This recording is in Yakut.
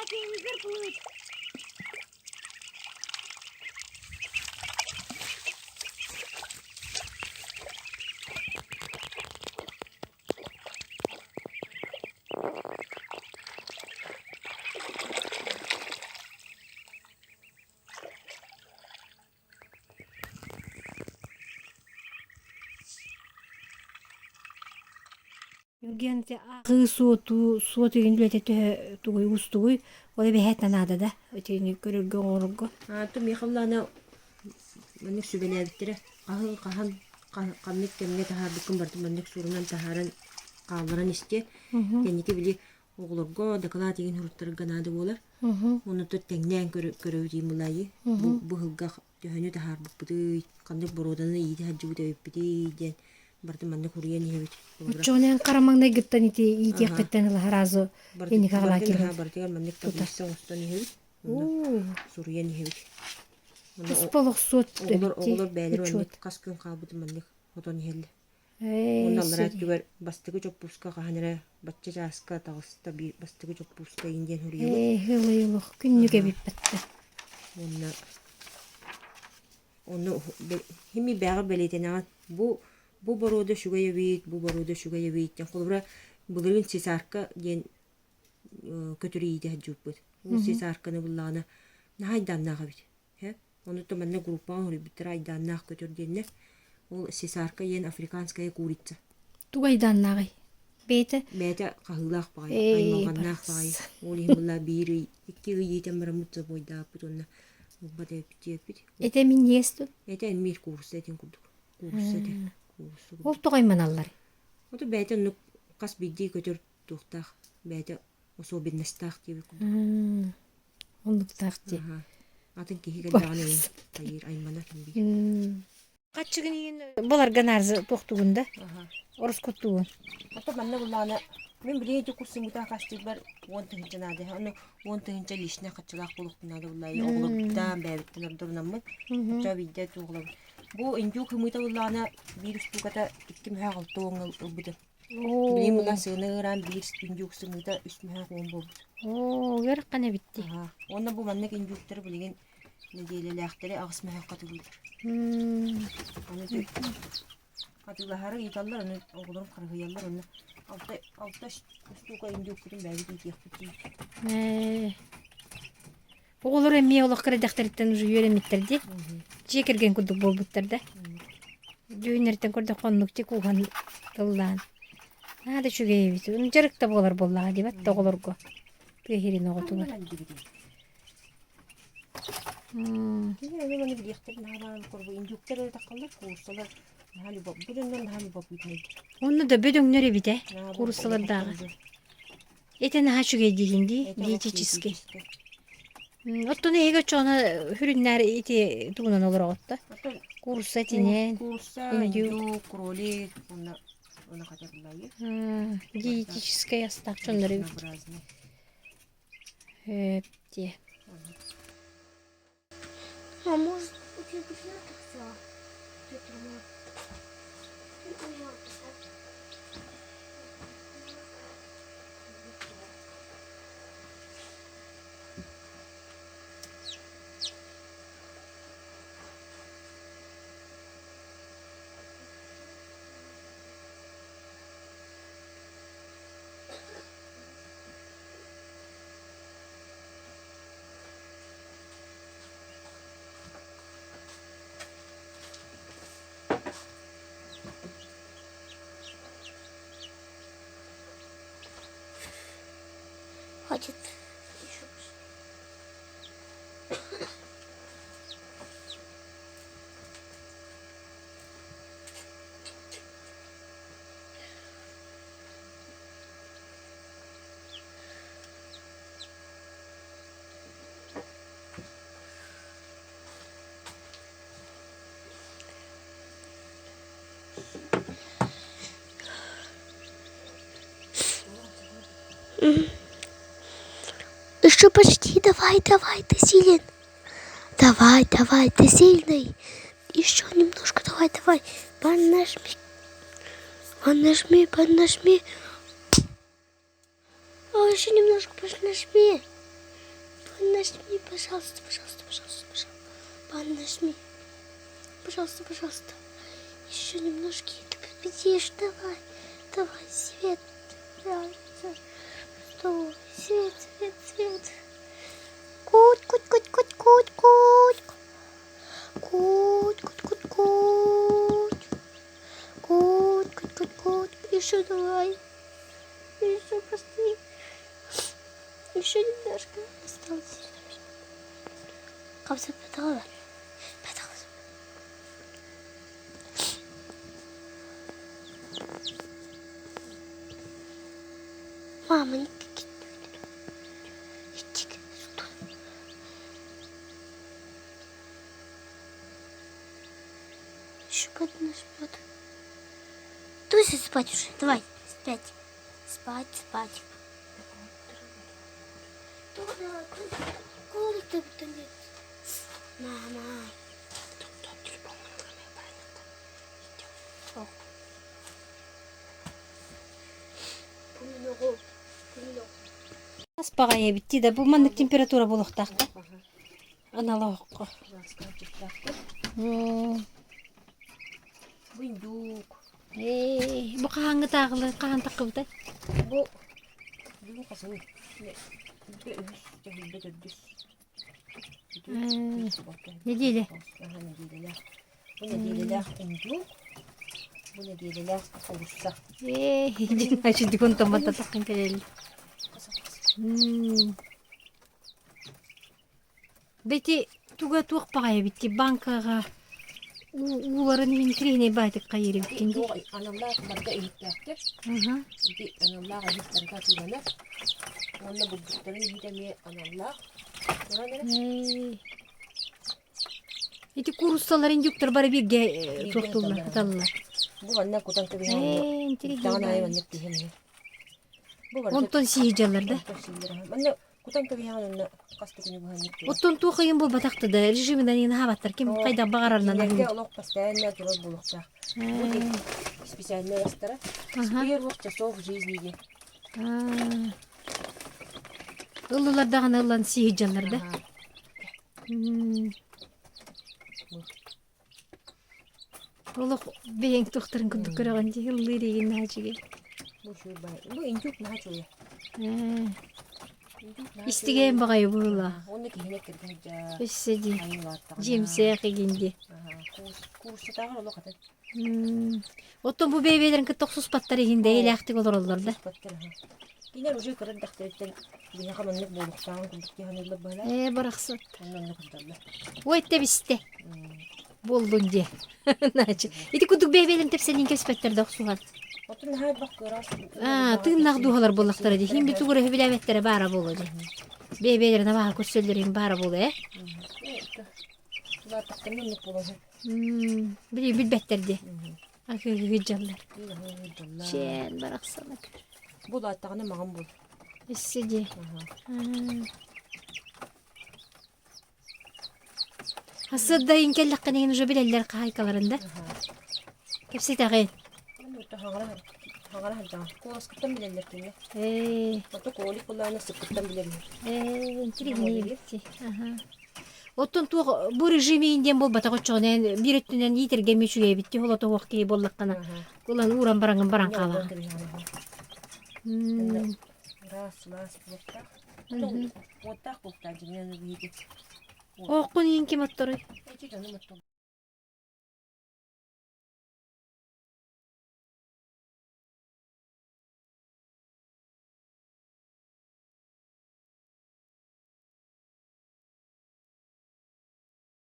телевизор плыть. Юрген ити ааҕыы суоту суот ыйын үлэтэ төһө тугуй уустугуй ол эбэһээт наада да итини көрөргө оҥорорго Аата Михайловна маннык сүбэлээбиттэрэ хаһан хаһан ханнык кэмҥэ таһаарбыккын барытын маннык суорунан таһааран хаалларан истиэ. Кэнники били оҕолорго дакылаат игин суруттарга наада буолар. Ону тэҥнээн көрөбүт былайы бу быһылга төһөнү таһаарбыппытый, ханнык боруоданы иитэ сылдьыбыт эбиппитий диэн барытын маннык суруйан иһэбит. Оччоҕунан хара маҥнайгыттан ити иитиэххиттэн ыла сразу инники аҕалаа кэлин. Барытыгар маннык таблица оҥостон иһэбит. Суруйан иһэбит. Туспа олохсуот Оҕолор оҕолор бэйэлэрэ маннык хас күн хаалбытын маннык хотон иһэллэр. Уонна аллараа өттүгэр бастакы чоппууска хаһан эрэ бачча чааска таҕыста биир бастакы чоппууска иин диэн суруйабыт. Ээ, ылый олох күннүк эбиппэттэ. Уонна онно хими бэҕэ бэлиэтэнэҕин бу бу боруода үчүгэй эбит, бу боруода үчүгэй эбит диэн холобура былырыын цесарка диэн көтөрү иитэ сылдьыбыппыт. Ол цесарканы буллаҕына наһаа айдааннаах эбит. Онуттан манна группаҕа хоруйбуттара айдааннаах көтөр диэннэр. Ол сесарка диэн африканская курица. Тугу айдааннааҕый? Бэйэтэ? Бэйэтэ хаһыылаах баҕайы, аймалҕаннаах баҕайы. Ол иһин буолла биир ый, икки ый иитэн бараммыт забойдааппыт уонна ылбат эбиппит. Этэ минньигэс дуо? Этэ эмиэ куурусса этин курдук. Куурусса этэ. Куурусса Ол тоҕо айманаллар? Ото бэйэтэ оннук хас биирдии көтөр туохтаах бэйэтэ особенностаах диэбит курдук. Оннуктаах дии. Атын киһи кэллэҕинэ хайыыр айманар биир. Хаччыгын иин баларга наарзы туохтугун да ороскуттугун. Ото манна буллаҕына мин билигин ити курсуммутаах хастыырбар 10 тыһыынча наада. Ону 10 тыһыынча личнэй хаччылаах буолуохпун наада буллаайы оҕолорбуттан бэйэбиттэн ордорунаммын. Оччо биирдэ туоҕулабын. Бу индюк ымыыта буллаҕына биир устууката икки мөһөөх алта уоҥҥа ылбытым. Билигин мына сыана ыараан биир индюк сымыыта үс мөһөөх уон буолбут. Оо, ыарахан эбит дии. Уонна бу маннык индюктары билигин нэдиэлэлээхтэри аҕыс мөһөөххө атыылыыллар. Аны атыылаһары ыйыталлар, аны оҕолорум харыһыйаллар, онно алта алта устуука индюкпутун бэйэбит иитиэхпит дии. Ээ. Оҕолор эмиэ олох кыра эрдэхтэриттэн уже үөрэммиттэр дии. Дьиэ кэргэн курдук буолбуттар да. Дьүһүннэриттэн көрдөххө оннук дии кууһан тыллаан. Наада үчүгэй эбит. Дьарык да буолар буоллаҕа дии бат оҕолорго. Тыа сирин оҕотугар. Кини эмиэ маны билиэхтэр наһаа курбу индюктар эрэ таххаллар кууруссалар наһаа любо бу дьоннор наһаа любопытнайдар. Онно да бөдөҥнөр эбит ээ кууруссалардааҕы. Ити наһаа үчүгэй диигин дии, диетический. Оттон эһиги оччоҕуна сүрүннээр ити тугунан олороҕут да? Куурусса этинэн, Куурусса, индюк. индюк, кролик уонна уонна хотя бы Диетическэй астаах дьоннор эбит. разнообразный. Эп дии. А может, у тебя взяла? Хватит еще. Еще почти, давай, давай, ты силен. Давай, давай, ты сильный. Еще немножко, давай, давай. Поднажми. Поднажми, поднажми. А еще немножко поднажми. Нажми, пожалуйста, пожалуйста, пожалуйста, пожалуйста. Нажми. Пожалуйста, пожалуйста. Еще немножко, и ты победишь. Давай, давай, свет. Давай, Что? Свет, свет, свет. Куть, куть, куть, куть, куть, куть. Куть, куть, куть, куть. Куть, куть, куть, куть. Еще давай. Еще быстрее. Еще немножко осталось. Хапсыппатаҕа Мама, Еще поднажмет. Туся спать уже. Давай, спать. Спать, спать. Мама. Аспаҕай эбит дии да бу маннык температура буолуохтаах да анал оһоххо. Бундук. Ээ, бу хаһааҥҥытааҕылы хаһан таххыбытай? Бу бүгүн хасыный? Үһүс, дьэһилбэ төрдүс. Нэдиэлэ. Нэдиэлэлээх. Бу нэдиэлэлээх индюк, бу нэдиэлэлээх куурусса. Ээ, дьин ачыдык онтон баттатаххын кэлэлли. Бэти туга туох баҕайы эбит банкаҕа ууларын иһин кириһинэй баайтык хайыыр эбиккин дии. Аналлаах барыта иһиттээхтэр. Ити аналлаах иһит барыта атыыланар. Уонна бурдуктарын иһитэ эмиэ аналлаах. Ити кууруссалар индюктар бары бииргэ туохтууллар, ыталлар. Бу манна кутан кэбиһэн даҕан аайы маннык тиһэн Онтон сии дьаллар да? Манна Кутан кэбиһэҕин онно хас да күнү быһаннык тура. Оттон туох ыйын буолбатахты да режиминэн иһин аһаабаттар ким Оо, хайдах баҕарарынан кинилэргэ аһыыр. олох постоянно турар буолуохтаах. Бу специальнай астара. С Аха. первых часов жизни диэн. Аа. Ыллылар даҕаны ыллан сии дьаллар да. Аха. М. Олох бэйэҥ туохтарын курдук көрөҕүн дии, ыллыыр игин наһаа үчүгэй. Бу үчүгэй баҕайы. Бу индюк наһаа үчүгэй. Ээ, Индюк наһаа истигээн үчүгэй. баҕайы буолла. Уонна киһини кэргэн сылдьар. Өссө дии, Айыы улааттаҕына. дьиэмсээх игин дии. Аха, курсатааҕар олох атын. М, Оттон бу бэйэ-бэйэлэрин кытта охсуспаттар иһин да эйэлээхтик олороллор да. Охсуспаттар, аха. Кинилэр уже кыра эрдэхтэриттэн биһиэхэ маннык буолуохтааҕын курдук дии саныыллар быһалаах. Ээ, барахсан. Онно онно кырдаллар. Ой, тэбистэ. Буоллун диэ. Наачы. Ити курдук бэйэ-бэйэлэрин тэпсэниин кэспэттэр да охсуһан. Оттон наһаа элбэх кыараас Аа, тыыннаах дууһалар буоллахтара дии. Хин биту көрө билээбэттэрэ баара буолуо дии. Бэйэ-бэйэлэрин абааһы көрсөллөрүн баара буолуо ээ. Улааттахтарына оннук буолар. Били билбэттэр дии. Акыгыдьаллар. Чээн барахсана көр. Бу улааттаҕына маҕан буол. Өссө дии. Сырдайын кэллэххинэ уже билэллэр хаһайкаларын да. Кэпсэтэҕин. Хаҥара сылдьаҕын. Куоласкыттан билэллэр кинилэр. Ээ. Ото Колик булаана сыккыттан билэр үһү. Ээ, интириэһинэй эбит. Аха. Оттон туох бу режим иин диэн буолбатах оччоҕуна биир өттүнэн иитэргэ эмиэ үчүгэй эбит дии холотоһуох киһи буоллаххына ылан ууран бараҥын баран хаалаҕын. Ыраас сылаас буолуохтаах. Уоттаах буолуохтаах дьиҥинэн биһиги. Ооххун иин ким отторуй? Эти дьонум оттоллор.